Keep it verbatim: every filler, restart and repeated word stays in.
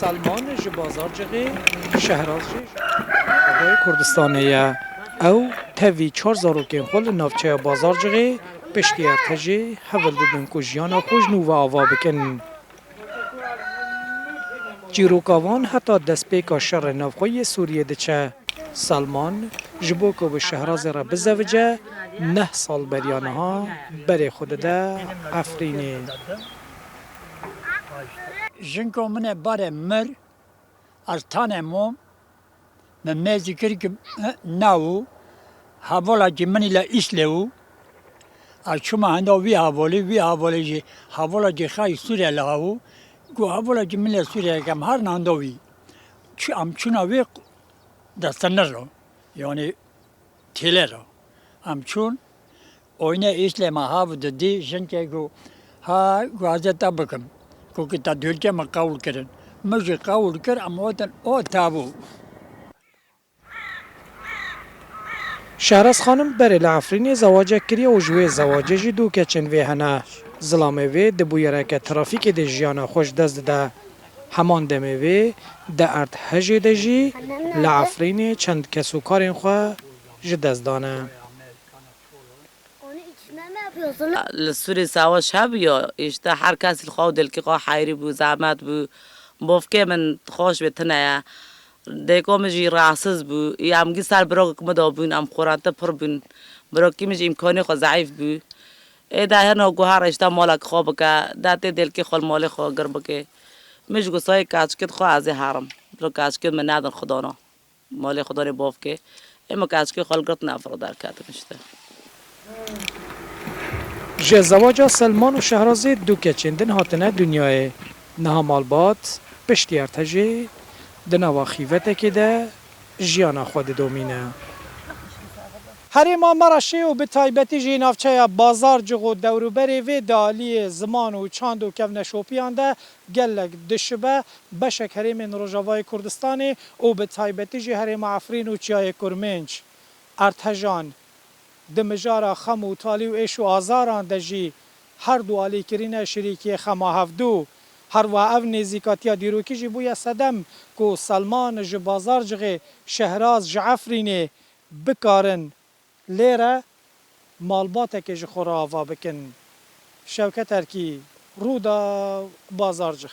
Selman ji Bazarcixê, Şehraz jî ji Rojavayê Kurdistanê ye. Ew tevî çar zarokên xwe li navçeya Bazarcixê piştî erdhejê hewl didin ku jiyana xwe ji nû ve ava bikin. Çîroka wan heta destpêka şerê navxwe yê Sûriyê diçe. Salman ji bo ku bi Şehrazê re bizevice, neh sal beriya niha berê xwe dide Efrînê. Jinko min e bare mir, ez tane mom. Me mêzî kir ki, eh, na û hevolekî min île Îslê û ez çûma henda wî hevolê, wî hevolê jî hevolekî xay Sûriyeli ha û ku hevolekî min lê Sûriye kem her nanda wî. Çi em çûna wê destenir re, yanî têlê re. Em çûn, oyne Îslê me hav didî, jinkê ku ha guazê te bikim. Ku ki te dûlkê min qewul kirin. Min jî qewul kir, em otin o tabû. Şehraz Xanim berê li Efrînê zewacek kiriye û ji wê zewacê jî du keçên vê hene. Zilamê vê di bûyereke trafîkê de jiyana xwe ji dest dide. Heman demê vê di erdhejê de jî li Efrînê çend kesûkarên xwe ji dest dane. Onu içine mi yapıyorsun? Li Sûrî savaş hebûya, îşte her kes li xwe û dilkî xwe heyrî bû, zehmet bû. Bavkê min xweş bê tune ye. Dêko min jî rahatsiz bû. Ê em gî ser birokek min de bûn, em xorante pir bûn. Birokî min jî îmkanê xwe zeîf bû. Ê de heno guhar îşte malek xwe bike, de tê dilkê xwe li malê xwe gir bike. Min ji gusayê keçikê xwe ez ê herim. Biro keçikê min nedin xwedana. Malê xwe danê bavkê. Ê min keçikê xwe li girt nefir derketin işte. Ji zewaca Selman û Şehrazê du keçên din hatine dinyayê. Niha malbat piştî erdhejê di nava xîvetekê de jiyana xwe didomîne. Herêma Mereşê û bi taybetî jî navçeya Bazarcix û dewrûberê vê di aliyê ziman û çand û kevneşopiyan de gelek dişibe. Beşek herêmên Rojavayê Kurdistanê û bi taybetî jî herêma Efrîn û Çiyayê Kurmênc, erdhejan, di mijara xem û talî û êş û azaran de jî her du alî kirîne şirîkiyê xema hevdû. Her wiha ev nêzîkatiya dîrokî jî bûye sedem ku Selman ji Bazarcixê, Şehraz ji Efrînê bikarin lê re malbateke ji xwe re ava bikin. Şewket Erkî, Rûdaw, Bazarcix.